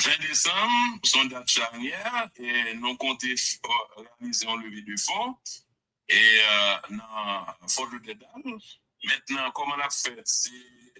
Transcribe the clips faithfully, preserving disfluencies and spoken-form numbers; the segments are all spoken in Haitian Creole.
Ven desanm, se yon dat chanyè, e nou konte f- reyalize yon leve de fon e, euh, nan Fort Lauderdale. Mentnan, kòman n ap fè? Se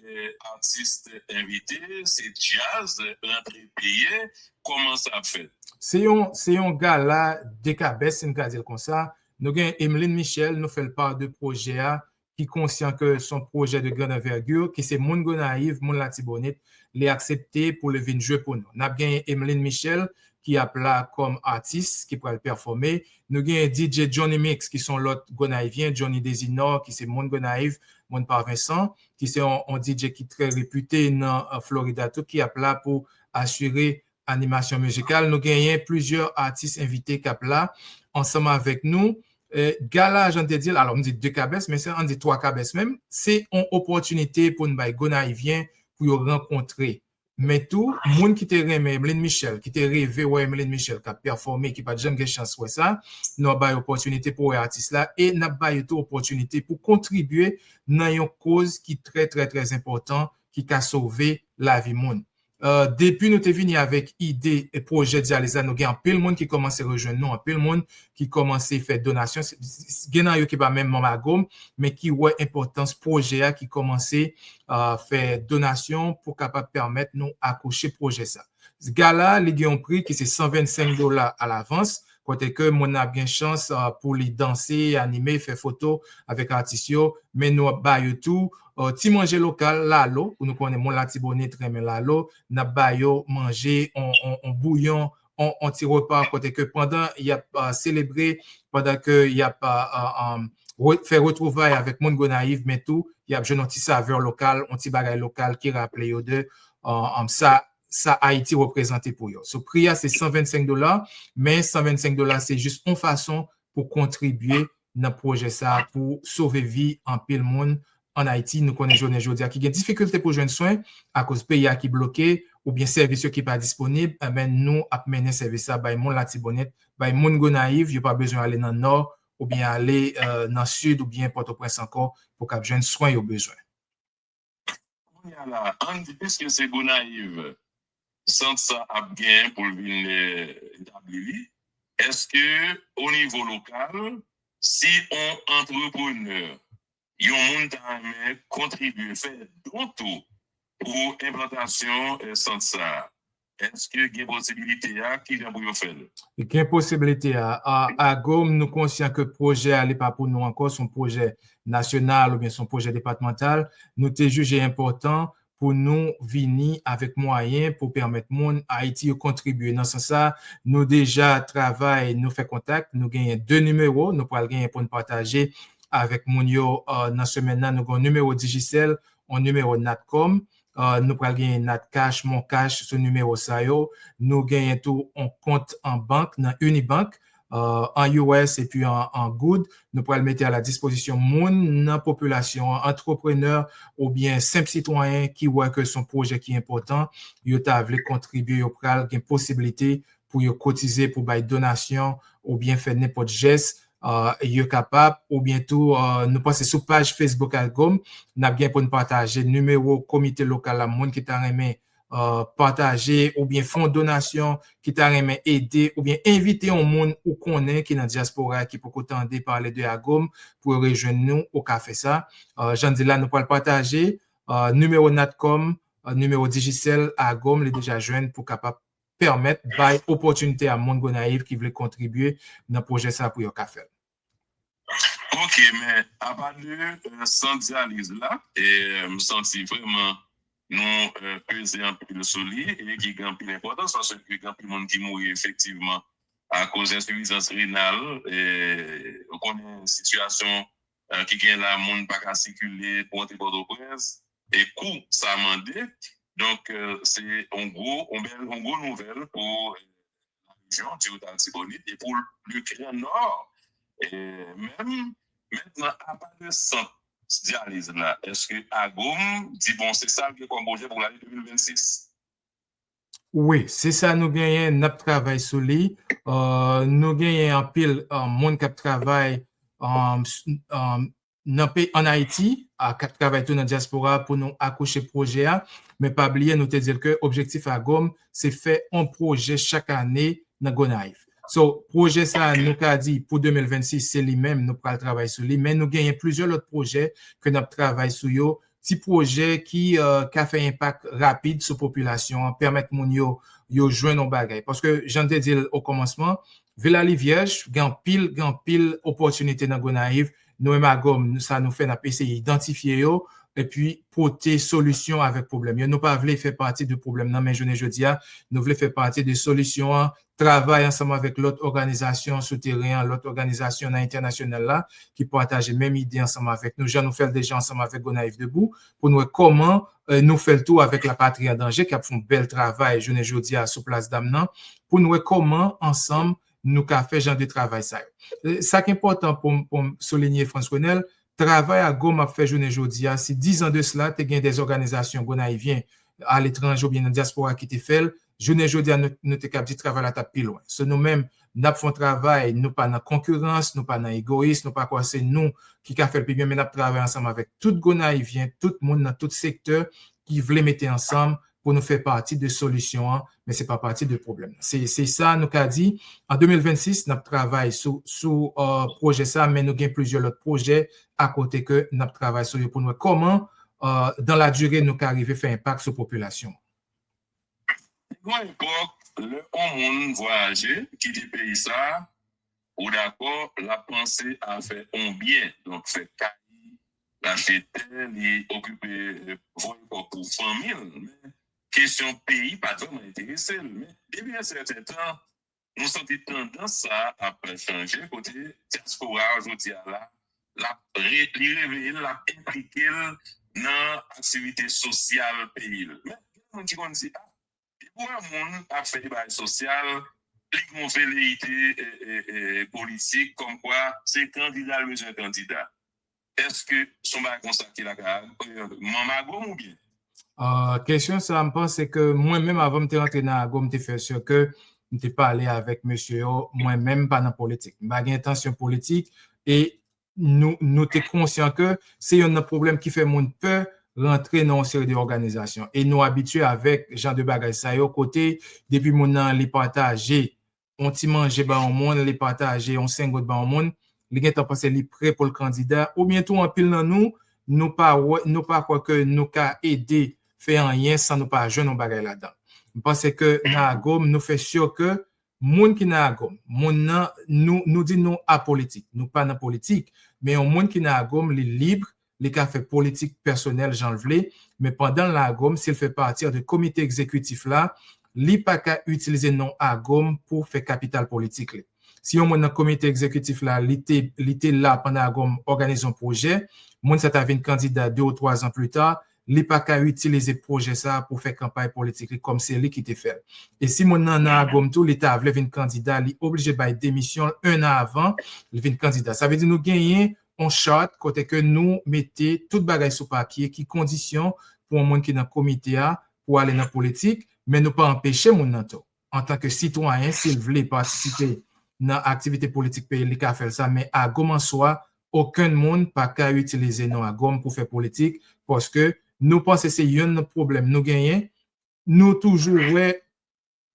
eh, atis envite, se djaz, rantre peye, kòman sa ap fèt? Se yon, se yon gala dekabès, si n ka di l konsa. Nou gen Emeline Michel, nou fè l pa de pwojè a, ki konsyan ke se yon pwojè de grande envergure, ki se moun Gonayiv, moun Latibonit, li aksepte pou li vin jwe pou nou. N ap genyen Emeline Michel, ki ap la kòm atis, ki pral pèfòme. Nou genyen D J Johnny Mix, ki se yon lòt Gonayivyen, Johnny Desinor, ki se moun Gonayiv, moun Parvensan, ki se yon, yon D J ki trè repite nan, euh, Florida tou, ki ap la pou asire animasyon mizikal. Nou genyen plizyè atis envite k ap la ansanm avèk nou. Eh, gala, jan te di l, alò, m di de kabès, men se, ann di twa kabès menm, se yon opòtinite pou n bay Gonayivyen pou yo rankontre. Men tou, moun ki te renmen Emeline Michel, ki te reve wè Emeline Michel k ap pèfòme, ki pa t janm gen chans wè sa, nou ap bay opòtinite pou wè atis la, e n ap bay yo tou opòtinite pou kontribye nan yon koz ki trè, trè, trè enpòtan, ki ka sove lavi moun. Euh, depi nou te vini avèk ide e pwojè dyaliz la, nou gen anpil moun ki kòmanse rejwenn nou, anpil moun ki kòmanse fè donasyon. S- s- Gen nan yo ki pa menm manm Agom, men ki wè enpòtans pwojè a, ki kòmanse, euh, fè donasyon pou kapab pèmèt nou akouche pwojè sa. Gala, li gen yon pri ki se san vennsenk dola alavans, kote ke moun nan ap gen chans, euh, pou li danse, anime, fè foto avèk atis yo, men nou ap ba yo tou, euh, ti manje lokal, lalo, ou nou konnen moun Latibonit renmen lalo, n ap ba yo manje, on, on, on bouyon, on, on ti repa, kote ke pandan y ap, euh, selebre, pandan ke y ap, euh, euh, euh, re- fè retwouvay avèk moun Gonayiv, men tou, y ap jwenn on ti savè lokal, on ti bagay lokal ki raple yo de, euh, euh, sa, sa Ayiti reprezante pou yo. So, pri a se san vennsenk dola, men san vennsenk dola se jis on fason pou kontribye nan pwojè sa a pou sove vi anpil moun ann Ayiti. Nou konnen jounen jodi a ki gen difikilte pou jwenn swen akoz peyi a ki bloke oubyen sèvis yo ki pa disponib, enben nou ap mennen sèvis sa bay moun Latibonit, bay moun Gonayiv, yo pa bezwen ale nan Nò oubyen ale, euh, nan Sid oubyen Pòtoprens ankò pou k ap jwenn swen yo bezwen. Kounye a la, ann di, piske se Gonayiv sant sa ap gen pou l vin, eh, etabli li, èske o nivo lokal, si on antreprenè, yon moun ta renmen kontribye, fè don tou pou enplantasyon, eh, sant sa a, èske gen posibilite a? Kijan pou yo fè l? Gen posibilite a. A, Agom, nou konsyan ke pwojè a, li pa pou nou ankò, se yon pwojè nasyonal oubyen se yon pwojè depatmantal. Nou te jije enpòtan pou nou vini avèk mwayen pou pèmèt moun Ayiti yo kontribye. Nan sans sa, nou deja travay, nou fè kontak, nou genyen de nimewo, nou pral genyen pou n pataje avèk moun yo, euh, nan semèn nan. Nou gen yon nimewo Digicel, yon nimewo Natcom, euh, nou pral genyen Natcash, MonCash sou nimewo sa yo. Nou genyen tou yon kont an bank nan Unibank, euh, an U S epi an, an goud. Nou pral mete a la dispozisyon moun nan popilasyon an, antreprenè oubyen senp sitwayen ki wè ke se yon pwojè ki enpòtan, yo ta vle kontribye, yo pral gen posiblite pou yo kotize, pou bay donasyon oubyen fè nenpòt jès, euh, yo kapab, oubyen tou, euh, nou panse sou paj Facebook Agom, n ap gen pou n pataje nimewo komite lokal la, moun ki ta renmen, euh, pataje oubyen fè yon donasyon, ki ta renmen ede oubyen envite yon moun ou konnen ki nan dyaspora ki poko tande pale de Agom pou yo rejwenn nou, ou ka fè sa. Euh, jan di la, nou pral pataje, euh, nimewo Natcom, euh, nimewo Digicel Agom, li deja jwenn pou kapab pèmèt bay opòtinite a moun Gonayiv ki vle kontribye nan pwojè sa pou yo ka fè l. Ok, men apa de, euh, sant dyaliz la, e, euh, m santi vrèman nou, euh, peze anpil sou li e ki gen anpil enpòtans paske gen anpil moun ki mouri efektivman akoz ensifizans renal. E, ou konnen sitiyasyon, euh, ki gen la, moun pa ka sikile pou antre Pòtoprens, e kou sa mande. Donk, euh, se yon gwo, yon bèl, yon gwo nouvèl pou, euh, la rejyon, di ou t Latibonit, e pou le Gran Nò, e menm, mentnan, apa de sant dyaliz la, èske Agom di, bon, se sa l gen kòm pwojè pou lane de mil vennsis? Wi, se sa nou genyen, n ap travay sou li. Euh, nou genyen anpil, euh, moun k ap travay, euh, s- euh, nan peyi, ann Ayiti, k ap travay tou nan dyaspora pou nou akouche pwojè a, men pa bliye nou te di l ke objektif AGOM se fè yon pwojè chak ane nan Gonayiv. So, pwojè sa a, nou ka di pou de mil vennsis, se li menm, nou pral travay sou li, men nou genyen plizyè lòt pwojè ke n ap travay sou yo, ti pwojè ki ka fè enpak rapid sou popilasyon an, pèmèt moun yo, yo jwenn yon bagay. Paske, jan m te di l okòmansman, Vil la Livyèj, gen anpil, gen anpil opòtinite nan Gonayiv. Nou menm AGOM, sa nou fè, n ap eseye idantifye yo, epi pote solisyon avèk pwoblèm yo. Nou pa vle fè pati de pwoblèm nan, men jounen jodi a, nou vle fè pati de solisyon an, travay ansanm avèk lòt òganizasyon sou teren an, lòt òganizasyon nan entènasyonal la, ki pataje menm ide ansanm avèk nou, jan nou fè l deja ansanm avèk Gonayiv Debout, pou n wè kòman nou fè l tou avèk La Patrie en Danger, k ap fè yon bèl travay jounen jodi a sou Plas Dam nan, pou n wè kòman ansanm nou ka fè jan de travay sa yo. Sa k enpòtan pou m, pou m soulinye, Frantz Renel, travay AGOM ap fè jounen jodi a, si dizan de sila, te gen de òganizasyon gonayivyen aletranje oubyen nan dyaspora ki te fè l, jounen jodi a, nou, nou te kab di travay la t ap pi lwen. So, nou menm, n ap fè yon travay, nou pa nan konkirans, nou pa nan egoyis, nou pa kwè se nou ki ka fè l pi byen, men n ap travay ansanm avèk tout gonayivyen, tout moun nan tout sektè ki vle mete ansanm pou nou fè pati de solisyon an, men se pa pati de pwoblèm nan. Se, se sa nou ka di. An de mil vennsis, n ap travay sou, sou pwojè sa, men nou gen plizyè lòt pwojè akote ke n ap travay sou yo pou n wè kòman, dan la dire, nou ka rive fè enpak sou popilasyon an. Gon epòk, lè yon moun vwayaje, kite peyi sa, ou dakò, l ap panse a fè yon byen, donk fè kay, l achte tè, li okipe, voye kòb pou fanmi l. Men kesyon peyi pa t vrèman enterese l. Men depi yon sèten tan, nou santi tandans sa a ap chanje, kote dyaspora a jodi a la, l ap re, li reveye l, l ap enplike l nan aktivite sosyal peyi l. Men gen moun ki konn di, a, depi yon moun ap fè de bagay sosyal, li gen yon veleyite politik, kòmkwa se kandida l bezwen kandida. Èske se yon bagay konsa ki lakay manm AGOM oubyen? Kesyon sa a, m panse ke mwen menm, avan m te rantre nan AGOM, m te fè si ke m te pale avèk mesye yo. Mwen menm, m pa nan politik. M pa gen entansyon politik e nou, nou te konsyan ke se yonn nan pwoblèm ki fè moun pè rantre nan yon seri de òganizasyon. E nou abitye avèk jan de bagay sa yo, kote depi moun nan li pataje yon ti manje ba yon moun, li pataje yon sengòt ba yon moun, li gentan panse li prè pou l kandida, oubyen tou anpil nan nou, nou pa wè, nou pa kwè ke nou ka ede fè anyen san nou pa jwenn yon bagay ladan. M panse ke nan AGOM, nou fè si ke moun ki nan AGOM, moun nan, nou, nou di nou apolitik, nou pa nan politik, men yon moun ki nan AGOM, li lib, li ka fè politik pèsonèl jan l vle, men pandan l nan AGOM, si l fè pati de komite egzekitif la, li pa ka itilize non AGOM pou fè kapital politik li. Si yon moun nan komite egzekitif la, li te, li te la pandan AGOM òganize yon pwojè, moun sa ta vin kandida de ou twa zan pli ta, li pa ka itilize pwojè sa pou fè kanpay politik li kòm se li ki te fè l. E si moun nan nan AGOM tou, li ta vle vin kandida, li oblije bay demisyon l en an avan li vin kandida. Sa vle di nou genyen yon chart kote ke nou mete tout bagay sou papye, ki kondisyon pou yon moun ki nan komite a pou ale nan politik, men nou pa anpeche moun nan tou, antanke sitwayen, si l vle patisipe nan aktivite politik peyi l, li ka fè l sa, men AGOM an swa, okenn moun pa ka itilize non AGOM pou fè politik, paske nou panse se yonn nan pwoblèm nou genyen, nou toujou wè,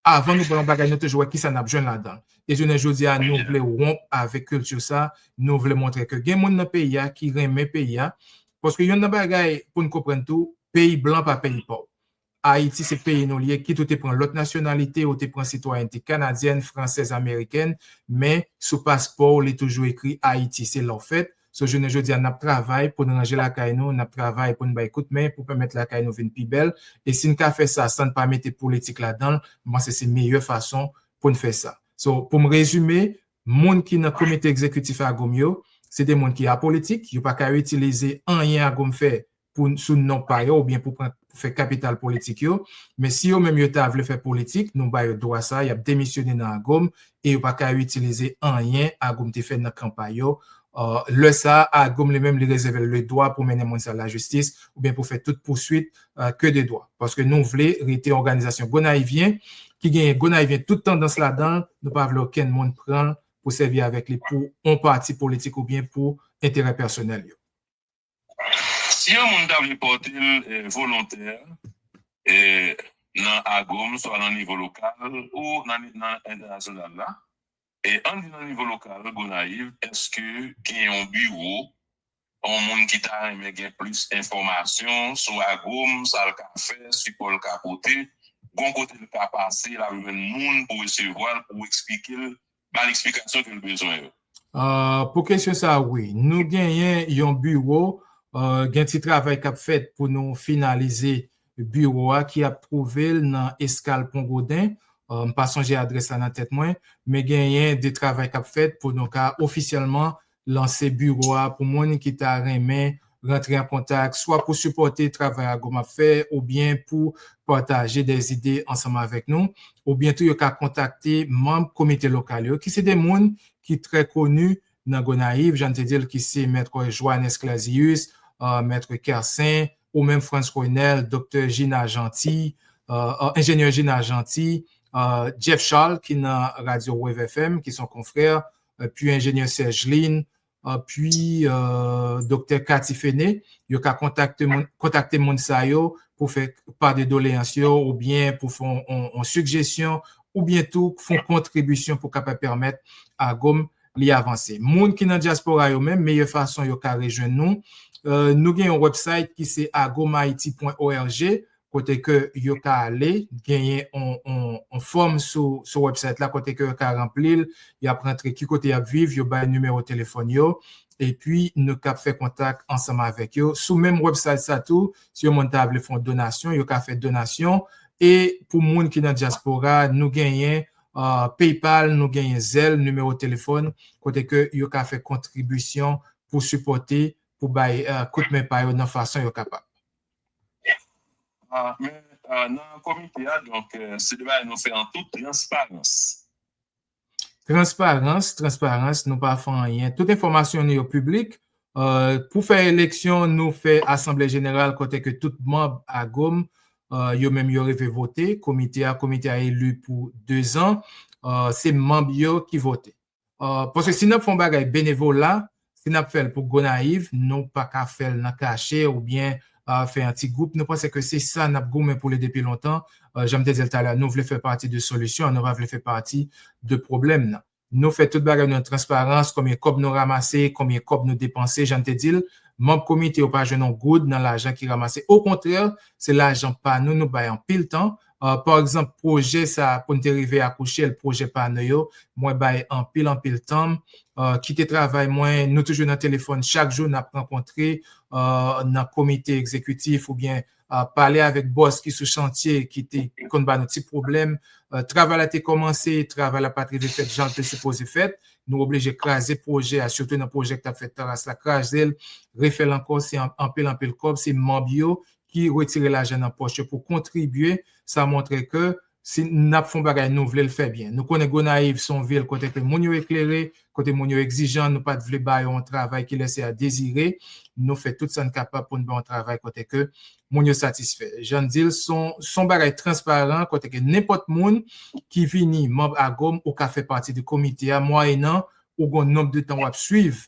avan nou pran yon bagay, nou toujou wè kisa n ap jwenn ladan l. E jounen jodi a, nou vle wonp avèk kilti sa, nou vle montre ke gen moun nan peyi a ki renmen peyi a, paske yonn nan bagay pou n konprann tou, peyi blan pa peyi pòv. Ayiti se peyi nou li ye, kit ou te pran lòt nasyonalite, ou te pran sitwayènte kanadyèn, fransèz, amerikèn, men sou paspò w, li toujou ekri Ayiti, se la w fèt. So, jounen jodi a, n ap travay pou n ranje lakay nou, n ap travay pou n bay kout men, pou pèmèt lakay nou vin pi bèl. E si n ka fè sa san n pa mete politik ladan l, m panse se meyè fason pou n fè sa. So, pou m rezime, moun ki nan komite egzekitif AGOM yo, se de moun ki apolitik, yo pa ka itilize anyen AGOM fè pou, sou non pa yo oubyen pou pran, pou fè kapital politik yo. Men si yo menm yo ta vle fè politik, nou ba yo dwa sa, y ap demisyone nan AGOM e yo pa ka itilize anyen AGOM te fè nan kanpay yo. Lè sa a, AGOM li menm li rezève l le dwa pou mennen moun sa lajistis oubyen pou fè tout pouswit ke de dwa. Paske nou vle rete òganizasyon gonayivyen ki genyen gonayivyen tout tandans ladan l, nou pa vle okenn moun pran l pou sèvi avèk li pou yon pati politik oubyen pou enterè pèsonèl yo. Si yon moun ta vle pòte l volontè nan AGOM, swa nan nivo lokal ou nan entènasyonal la, e ann di nan nivo lokal, Gonayiv, èske gen yon biwo, yon moun ki ta renmen gen plis enfòmasyon sou AGOM, sa l ka fè, sipò l ka pote, gon kote l ka pase, l ap jwenn moun pou resevwa l, pou eksplike l, ba l eksplikasyon ke l bezwen yo? Pou kesyon sa a, wi. Nou genyen yon biwo, gen ti travay k ap fèt pou nou finalize biwo a ki ap twouve l nan Eskal Pon Goden. M pa sonje adrès la nan tèt mwen, men genyen de travay k ap fèt pou nou ka ofisyèlman lanse biwo a pou moun ki ta renmen rantre an kontak, swa pou sipòte travay AGOM ap fè, oubyen pou pataje de zide ansanm avèk nou, oubyen tou yo ka kontakte manm komite lokal yo, ki se de moun ki trè koni nan Gonayiv, jan n te di l, ki se Mèt Johannes Clazius, Mèt Kersen, ou menm Frantz Renel, Doktè Gina Jeanty, Enjenyè Gina Jeanty, Jeff Charles, ki nan Radyo Wave F M, ki se yon konfrè, pi Enjenyè Serge Lin, pi Doktè Cathy Fené, yo ka kontakte moun, kontakte moun sa yo pou fè pa de doleyans yo oubyen pou fè yon sigjesyon oubyen tou fè yon kontribisyon pou kapab pèmèt AGOM li avanse. Moun ki nan dyaspora yo menm, meyè fason yo ka rejwenn nou, nou gen yon website ki se agomhaiti pwen org, kote ke yo ka ale, genyen yon fòm sou website la kote ke yo ka ranpli l, y ap rantre ki kote y ap viv, yo bay nimewo telefòn yo, epi nou kab fè kontak ansanm avèk yo. Sou menm website sa tou, si yon moun ta vle fè yon donasyon, yo ka fè donasyon. E pou moun ki nan dyaspora, nou genyen PayPal, nou genyen Zelle, nimewo telefòn, kote ke yo ka fè kontribisyon pou sipòte, pou bay koutmen pa yo nan fason yo kapab. Men nan komite a, donk, se de bagay nou fè an tout transparans. Transparans, transparans, nou pa fè anyen. Tout enfòmasyon nou yo piblik. Pou fè eleksyon, nou fè asanble jeneral kote ke tout manm AGOM, yo menm yo rive vote. Komite a, komite a eli pou dezan. Se manm yo ki vote. Paske si n ap fè yon bagay benevola, si n ap fè l pou Gonayiv, nou pa ka fè l nan kache oubyen fè yon ti gwoup. Nou panse ke se sa n ap goumen pou li depi lontan. Jan m te di l talè, nou vle fè pati de solisyon an, nou pa vle fè pati de pwoblèm nan. Nou fè tout bagay nou nan transparans, konbyen kòb nou ranmase, konbyen kòb nou depanse, jan m te di l, manm komite yo pa jwenn yon goud nan lajan ki ranmase. Okontrè, se lajan pa nou, nou bay anpil tan. Pa egzanp, pwojè sa a, pou n te rive akouche l, pwojè pa nou yo, mwen bay anpil, anpil tan m, kite travay mwen, nou toujou nan telefòn chak jou, n ap rankontre nan komite egzekitif oubyen pale avèk bòs ki sou chantye, ki te konn ba nou ti pwoblèm. Travay la te kòmanse, travay la pa t rive fèt jan l te sipoze fèt. Nou oblije kraze pwojè a, sitou nan pwojè ki t ap fèt Taras la, kraze l, refè l ankò, se anpil, anpil kòb, se manm yo ki retire lajan nan pòch yo pou kontribye. Sa montre ke si n ap fè yon bagay, nou vle l fè byen. Nou konnen Gonayiv se yon vil kote ke moun yo eklere, kote moun yo egzijan, nou pa t vle ba yo yon travay ki lese a dezire. Nou fè tout sa n kapab pou n ba yon travay kote ke moun yo satisfè. Jan n di l, se yon bagay transparan, kote ke nenpòt moun ki vini manm AGOM, ou ka fè pati de komite a, mwayennan ou gen yon nonb de tan w ap swiv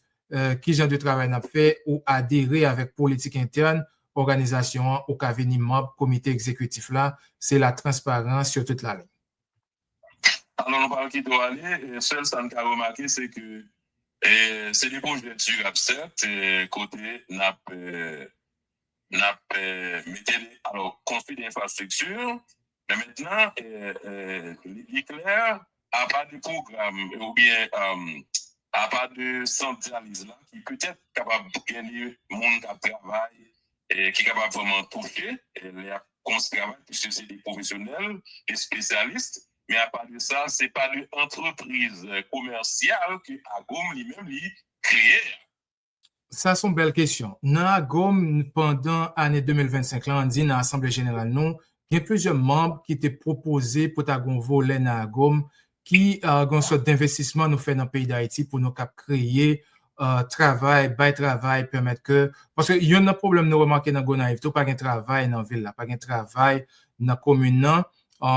ki jan de travay n ap fè, ou adere avèk politik entèn òganizasyon an, ou ka vini manm komite egzekitif la. Se la transparans sou tout lalin. Alò, nou pral kite w ale. Sèl sa n ka remake, se ke se de pwojè dirab, sèt, kote n ap n ap mete, alò, konstwi de enfrastrikti, men mentnan li klè, apa de pwogram oubyen apa de sant dyaliz la ki petèt kapab gen de moun k ap travay, ki kapab vrèman touche lè y ap kòmanse travay, piske se de pwofesyonèl, de espesyalis, men apa de sa, se pa de antrepriz komèsyal ke AGOM li menm li kreye a. Sa se yon bèl kesyon. Nan AGOM, pandan ane de mil vennsenk la, ann di nan asanble jeneral nou, gen plizyè manm ki te pwopoze pou ta gen yon volè nan AGOM ki gen yon sòt denvestisman nou fè nan peyi Dayiti pou nou kab kreye travay, bay travay, pèmèt ke, paske yonn nan pwoblèm nou remake nan Gonayiv tou, pa gen travay nan vil la, pa gen travay nan komin nan.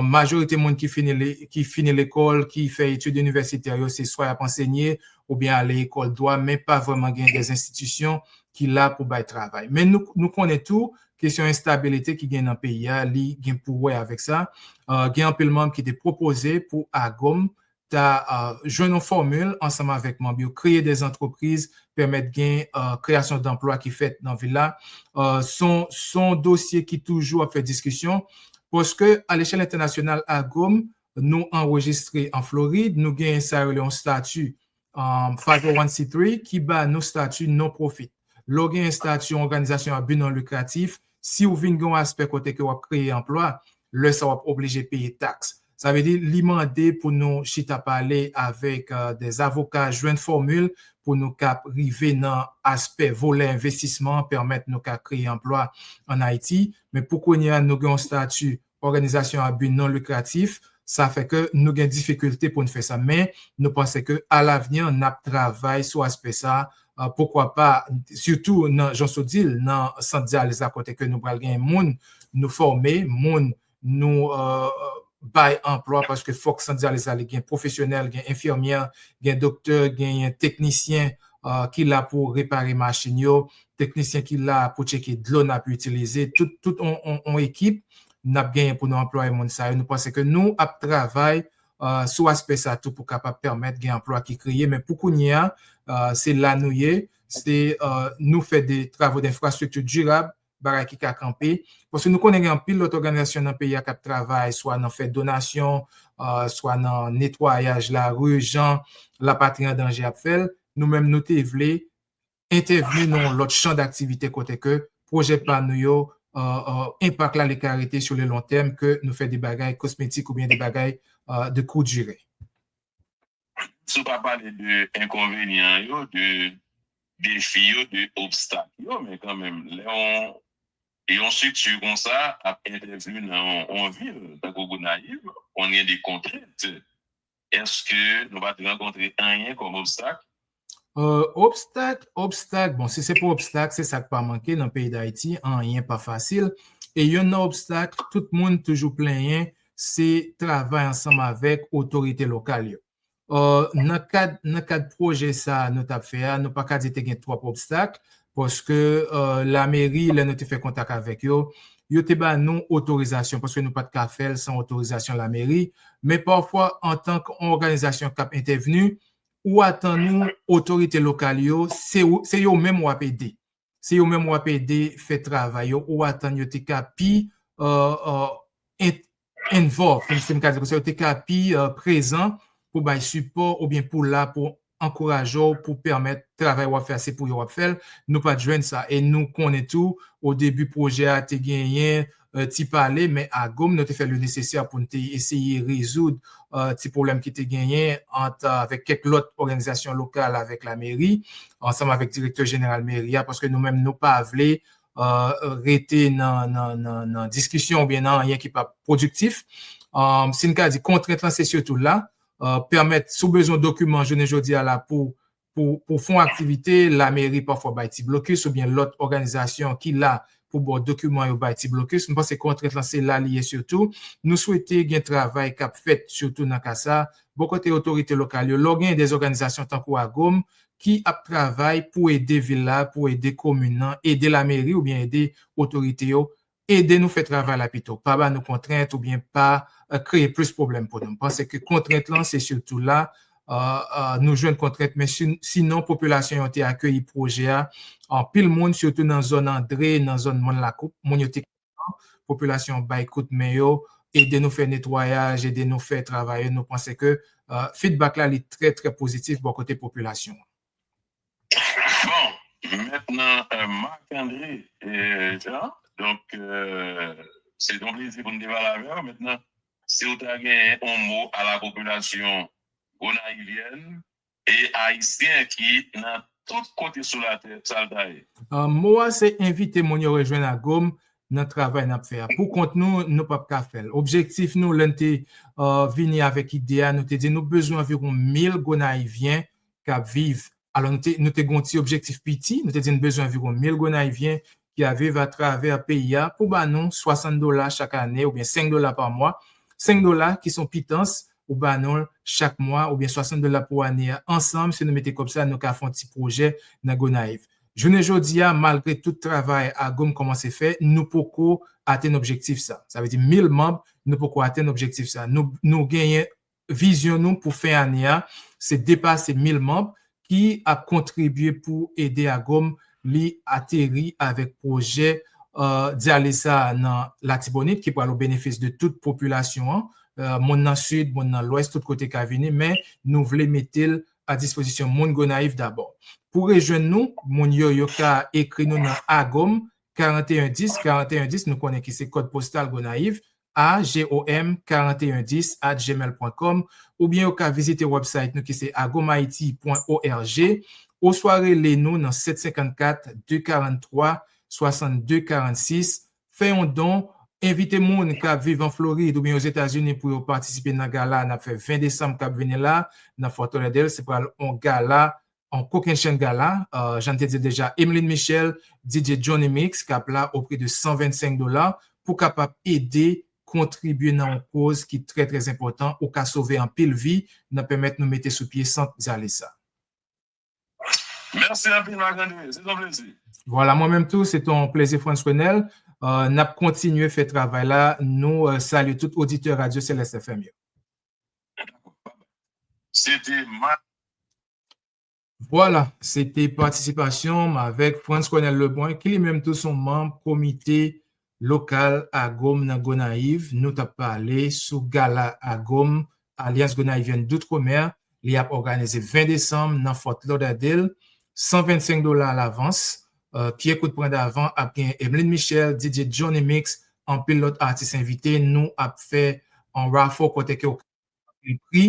Majorite moun ki fini ki fini lekòl, ki fè etid inivèsitè yo, se swa y ap ansenye oubyen ale lekòl dwa, men pa vrèman gen de enstitisyon ki la pou bay travay. Men nou, nou konnen tou, kesyon enstabilite ki gen nan peyi a, li gen pou wè avèk sa. Uh, gen anpil manm ki te pwopoze pou AGOM ta uh, jwenn yon fòmil ansanm avèk manm yo, kreye de antrepriz, pèmèt gen uh, kreyasyon danplwa ki fèt nan vil la. Uh, son, son dosye ki toujou ap fè diskisyon, paske alechèl entènasyonal AGOM, nou anrejistre an Florid, nou gen sa yo yon stati um, five oh one c three ki ba nou stati non-profit. Lè w gen stati yon òganizasyon a bi non likratif, si w vin gen yon aspè kote ke w ap kreye anplwa, lè sa w ap oblije peye taks. Sa vle di, li mande pou nou chita pale avèk uh, de avoka, jwenn fòmil pou nou kap rive nan aspè volè envestisman, pèmèt nou ka kreye anplwa an Ayiti. Men pou kounye a, nou gen yon stati òganizasyon a bi non likratif, sa fè ke nou gen difikilte pou n fè sa. Men nou panse ke alavni, n ap travay sou aspè sa, uh, poukwa pa, sitou nan, jan w di l, nan sant dyaliz la kote ke nou pral gen moun, nou fòme, moun, nou uh, bay anplwa, paske fòk sant dyaliz la li gen pwofesyonèl, gen enfimyè, gen doktè, gen teknisyen uh, ki la pou repare machin yo, teknisyen ki la pou tcheke dlo n ap itilize, tout, tout on, on, on ekip, n ap genyen pou nou anplwaye moun sa yo. Nou panse ke nou ap travay uh, sou aspè sa tou pou kapab pèmèt gen anplwa ki kreye. Men pou kounye a, uh, se la nou ye, se uh, nou fè de travo denfrastrikti dirab, bagay ki ka kanpe. Paske nou konnen gen anpil lòt òganizasyon nan peyi a k ap travay, swa nan fè donasyon, uh, swa nan netwayaj lari, jan lapatri an danje ap fè l. Nou menm, nou te vle entèvni nan yon lòt chan daktivite kote ke pwojè pa nou yo, uh, uh, enpak la li ka rete sou le lon tèm ke nou fè de bagay kosmetik oubyen de bagay uh, de kou dire. Si w pa pale de enkonvenyan yo, de defi yo, de obstak yo, men kanmenm, lè yon, yon strikti konsa ap entèvni nan yon, yon vil tankou Gonayiv, konnen de kontrent. Èske nou pa t rankontre anyen kòm obstak? Uh, obstak, obstak, bon, si se pou obstak, se sa k pa manke nan peyi Dayiti, anyen pa fasil. E yonn nan obstak, tout moun toujou plenyen, se travay ansanm avèk otorite lokal yo. Uh, nan kad, nan kad pwojè sa a nou t ap fè a, nou pa ka di te gen twòp obstak, paske uh, lameri, lè nou te fè kontak avèk yo, yo te ba nou otorizasyon, paske nou pa t ka fè l san otorizasyon lameri. Men pafwa, antank yon òganizasyon k ap entèvni, ou atann ou otorite lokal yo, se, se yo menm w ap ede. Se yo menm w ap ede fè travay yo, ou atann yo te ka pi uh, uh, involved, si m ka di konsa, yo te ka pi uh, prezan pou bay sipò oubyen pou la pou ankouraje w, pou pèmèt travay w ap fè a, se pou yo w ap fè l. Nou pa t jwenn sa. E nou konnen tou, o debi pwojè a te genyen uh, ti pale, men AGOM, nou te fè le nesesè pou n te eseye rezoud uh, ti pwoblèm ki te genyen ant, uh, avèk kèk lòt òganizasyon lokal avèk lameri, ansanm avèk direktè jeneral meri a, paske nou menm, nou pa vle uh, rete nan, nan, nan, nan diskisyon oubyen nan anyen ki pa pwodiktif. Um, si n ka di kontrent lan, se sitou la, uh, pèmèt, si w bezwen dokiman jounen jodi a la pou, pou, pou fè yon aktivite, lameri pafwa bay ti blokis oubyen lòt òganizasyon ki la pou ba w dokiman yo bay ti blokis. M panse kontrent lan se la li ye sitou. Nou swete gen travay k ap fèt sitou nan ka sa. Bò kote otorite lokal yo, lè w gen de òganizasyon tankou AGOM ki ap travay pou ede vil la, pou ede komin nan, ede lameri oubyen ede otorite yo, ede nou fè travay la pito. Pa ba nou kontrent oubyen pa uh, kreye plis pwoblèm pou nou. M panse ke kontrent lan, se sitou la, uh, uh, nou jwenn kontrent, men si, sinon, popilasyon yo te akeyi pwojè a, anpil moun, sitou nan zòn Andre, nan zòn Mòn Lakoup, moun yo te kontan, popilasyon bay kout men yo, ede nou fè netwayaj, ede nou fè travay yo, nou panse ke uh, feedback la, li trè, trè pozitif bò kote popilasyon an. Bon, mentnan, uh, Marc André uh, Jean, donk, uh, se yon plezi pou n te pale avè w. Mentnan, si w ta gen yon mo a la popilasyon gonayivyèn e ayisyen ki nan tout kote sou latè, sa l ta ye? Uh, mo a se envite moun yo rejwenn AGOM nan travay n ap fè a. Pou kont nou, nou p ap ka fè l. Objektif nou, lè n te uh, vini avèk ide a, nou te di nou bezwen anviwon mil gonayivyen k ap viv. Alò, nou te, nou te gen yon ti objektif piti, nou te di nou bezwen anviwon mil gonayivyen ki ap viv atravè peyi a pou ba nou swasant dola chak ane oubyen senk dola pa mwa. Senk dola ki se yon pitans ou ba nou l chak mwa oubyen swasant dola pou ane a. Ansanm, si nou mete kòb sa, nou ka fè yon ti pwojè nan Gonayiv. Jounen jodi a, malgre tout travay AGOM kòmanse fè, nou poko atenn objektif sa. Sa vle di mil manm, nou poko atenn objektif sa. Nou, nou genyen vizyon nou pou fen ane a, se depase mil manm ki ap kontribye pou ede AGOM li ateri avèk pwojè, euh, dyaliz sa a nan Latibonit ki pral o benefis de tout popilasyon an, euh, moun nan Sid, moun nan Lwès, tout kote ka vini, men nou vle mete l a dispozisyon moun Gonayiv dabò. Pou rejwenn nou, moun yo, yo ka ekri nou nan AGOM, karannteyen dis, karannteyen dis, nou konnen ki se kòd postal Gonayiv, A G O M karannteyen dis at gmail pwen kòm, oubyen yo ka vizite website nou ki se agomhaiti pwen org, oswa rele nou nan sèt senkannkat, de karanntwa, swasannde, karannsis. Fè yon don, envite moun k ap viv an Florid oubyen Ozetazini pou yo patisipe nan gala n ap fè ven desanm k ap vini la, nan Fort Lauderdale. Se pral yon gala, yon kokennchenn gala, euh, jan n te di l deja, Emeline Michel, D J Johnny Mix, k ap la o pri de san vennsenk dola, pou kapab ede kontribye nan yon koz ki trè, trè enpòtan, ou ka sove anpil vi nan pèmèt nou mete sou pye sant dyaliz sa. Mèsi anpil, Marc-André. Se yon plezi. Vwala, mwen menm tou, se yon plezi, Frantz Renel. Euh, n ap kontinye fè travay la. Nou, euh, salye tout oditè Radyo Selès F M yo. Se te Ma- Vwala, se te patisipasyon m avèk Frantz Renel Lebrun, ki li menm tou se yon manm komite lokal AGOM nan Gonayiv. Nou t ap pale sou gala AGOM, Alliance Gonayivienne d'Outre-mer, li ap òganize ven desanm nan Fort Lauderdale, san vennsenk dola alavans. Euh, Pye Kout Pran Davan ap gen Emeline Michel, D J Johnny Mix, anpil lòt atis envite. Nou ap fè yon raffle kote ke w ka anpil pri.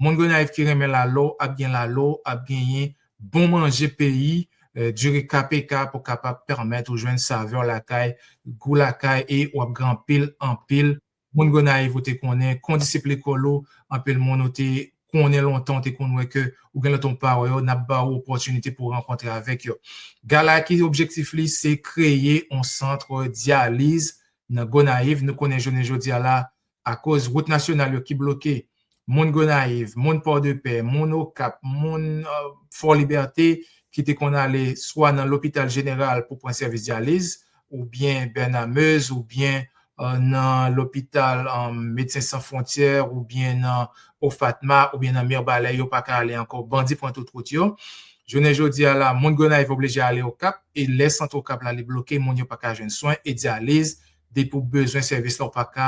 Moun Gonayiv ki renmen lalo ap gen lalo, ap genyen bon manje peyi, euh, diri K P K pou kapab pèmèt ou jwenn savè lakay, gou lakay, e w ap gen anpil, anpil moun Gonayiv ou te konnen, kondisip lekòl ou, anpil moun ou te konnen lontan, ou te konn wè ke ou gen lontan ou pa wè yo, n ap ba ou opòtinite pou rankontre avèk yo. Gala ki objektif li, se kreye yon sant dyaliz nan Gonayiv. Nou konnen jounen jodi a la, akoz wout nasyonal yo ki bloke, moun Gonayiv, moun Pòdepè, moun Okap, moun, euh, Fò Libète, ki te konn ale swa nan lopital jeneral pou pran sèvis dyaliz, oubyen Bernard Meuze, oubyen, euh, nan lopital, euh, Medsen San Fwontyè, oubyen nan Ofatma, oubyen nan Mibalè, yo pa ka ale ankò. Bandi pran tout wout yo. Jounen jodi a la, moun Gonayiv oblije ale Okap, e lè sant Okap la li bloke, moun yo pa ka jwenn swen e dyaliz, depi w bezwen sèvis la, w pa ka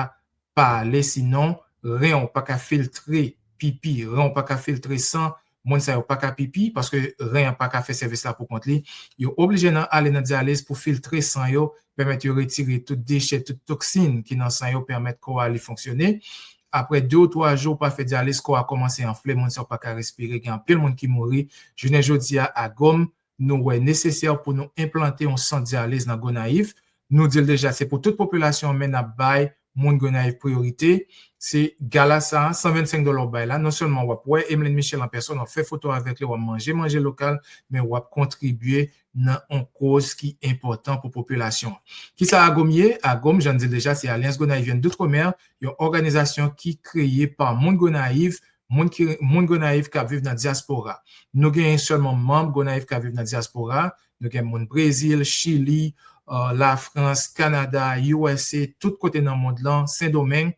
pale, sinon ren w pa ka filtre pipi, ren w pa ka filtre san, moun sa yo pa ka pipi, paske ren an pa ka fè sèvis la pou kont li. Yo oblije nan, ale nan dyaliz pou filtre san yo, pèmèt yo retire tout dechè, tout toksin ki nan san yo, pèmèt kò a li fonksyone. Apre de ou twa jou w pa fè dyaliz, kò a kòmanse anfle, moun sa yo pa ka respire, gen anpil moun ki mouri. Jounen jodi a, AGOM, nou wè nesesè pou nou enplante yon sant dyaliz nan Gonayiv. Nou di l deja, se pou tout popilasyon an, men n ap bay moun Gonayiv priyorite. Se gala sa a, san vennsenk dola w bay la, non sèlman w ap wè Emeline Michel an pèsòn, w ap fè foto avèk li, w ap manje manje lokal, men w ap kontribye nan yon koz ki enpòtan pou popilasyon an. Kisa AGOM ye? AGOM, jan n di l deja, se Alliance Gonayivienne d'Outre-mer, yon òganizasyon ki kreye pa moun Gonayiv, moun ki, moun Gonayiv k ap viv nan dyaspora. Nou genyen sèlman manm Gonayiv k ap viv nan dyaspora. Nou gen moun Brezil, Chili, euh, Lafrans, Kanada, U S A, tout kote nan mond lan, Sendomeng,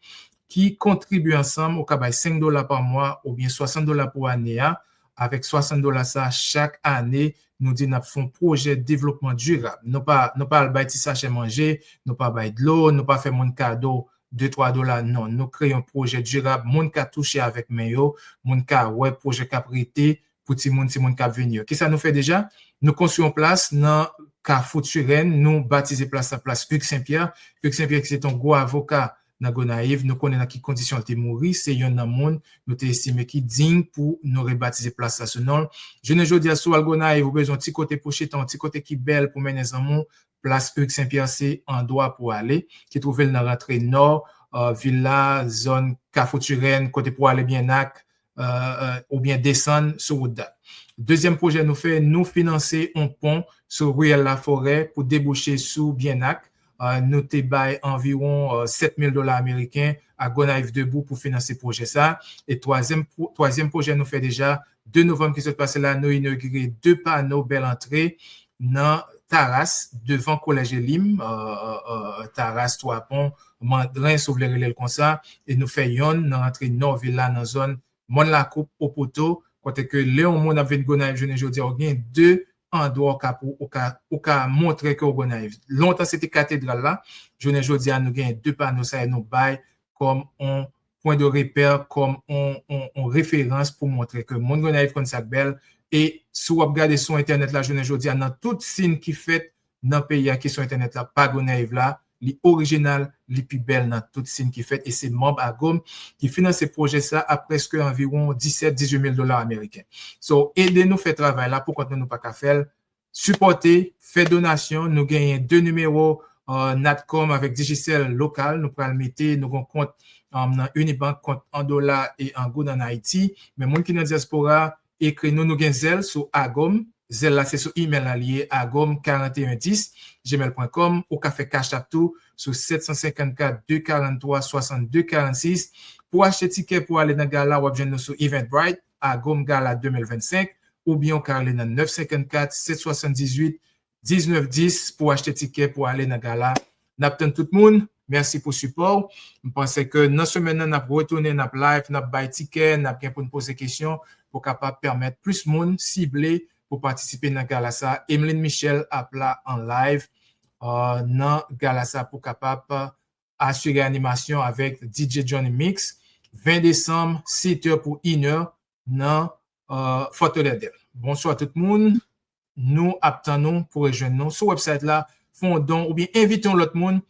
ki kontribye ansanm. Ou ka bay senk dola pa mwa oubyen swasant dola pou ane a. Avèk swasant dola sa, chak ane, nou di n ap fè yon pwojè devlopman dirab. Nou pa, nou pa al bay ti sachè manje, nou pa bay dlo, nou pa fè moun kado de twa dola, non. Nou kreye yon pwojè dirab, moun ka touche avèk men yo, moun ka wè pwojè k ap rete pou timoun, timoun k ap vini yo. Kisa nou fè deja? Nou konstwi yon plas nan Kafou Turenne, nou batize plas la plas Hugues Saint-Pierre. Hugues Saint-Pierre ki se te yon gwo avoka nan Gonayiv, nou konnen nan ki kondisyon l te mouri, se yonn nan moun nou te estime ki diy pou nou rebatize plas la sou non l. Jounen jodi a, si w al Gonayiv, ou bezwen yon ti kote pou chita, yon ti kote ki bèl pou mennen zanmi w, plas Hugues Saint-Pierre se andwa pou ale, ki twouve l nan rantre nò, euh, vil la, zòn Kafou Turenne, kote pou ale Byenak, euh, euh, oubyen desann sou wout Dat. Dezyèm pwojè nou fè, nou finanse yon pon sou riyèl Laforè pou debouche sou Byenak. Euh, nou te bay anviwon, euh, sèt mil dola ameriken a Gonayiv Debout pou finanse pwojè sa. E twazyèm pwo-, twazyèm pwojè nou fè deja, de novanm ki sot pase la, nou inogire de pano bèl antre nan Taras, devan Kolèj Elim, euh, euh, euh, Taras, Twapon, Mandren, si w vle rele l konsa, e nou fè yonn nan rantre nò vil la, nan zòn Mòn Lakoup, Opoto, kote ke lè yon moun ap vin Gonayiv jounen jodi a, ou gen de andwa ou ka, pou, ou ka, ou ka montre ke w Gonayiv. Lontan, se te katedral la. Jounen jodi a, nou gen de pano sa yo nou bay kòm on pwen de repè, kòm on, on, on referans pou montre ke moun Gonayiv konn sa k bèl. E si w ap gade sou entènèt la jounen jodi a, nan tout siy ki fèt nan peyi a ki sou entènèt la, pa Gonayiv la, li orijinal, li pi bèl nan tout siy ki fèt. E se manm Agom ki finanse pwojè sa a prèske anviwon disèt, dizuit mil dola ameriken. So, ede nou fè travay la pou kont nou, nou pa ka fè l. Sipòte, fè donasyon. Nou genyen de nimewo, euh, Natcom avèk Digicel lokal. Nou pral mete, nou gen kont, um, nan Unibank, kont an dola e an goud ann Ayiti. Men moun ki nan dyaspora, ekri nou, nou gen Zelle sou Agom. Zelle la se sou email la li ye, agom quarante et un dix gmail point com. Ou ka fè Cash App tou sou sept cent cinquante-quatre deux quarante-trois soixante-deux quarante-six. Pou achte tikè pou ale nan gala, w ap jwenn nou sou Eventbrite, Agom Gala deux mille vingt-cinq, oubyen ou ka rele nan neuf cinquante-quatre sept soixante-dix-huit dix-neuf dix pou achte tikè pou ale nan gala. N ap tann tout moun. Mèsi pou sipò w. M panse ke nan semèn nan, n ap retounen, n ap live, n ap bay tikè, n ap gen pou n poze kesyon pou kapab pèmèt plis moun sible pou patisipe nan gala sa. Emeline Michel ap la an live, euh, nan gala sa pou kapab asire animasyon avèk D J Johnny Mix, ven desanm, sèt è pou inè nan, euh, Fort Lauderdale. Bonswa tout moun. Nou ap tann nou pou rejwenn nou sou website la, fè yon don oubyen envite yon lòt moun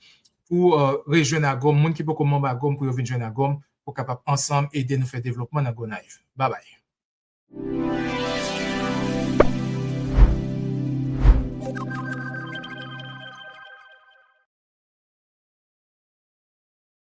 pou, euh, rejwenn Agom, moun ki poko manm Agom pou yo vin jwenn Agom, pou kapab ansanm ede nou fè devlopman nan Gonayiv. Babay.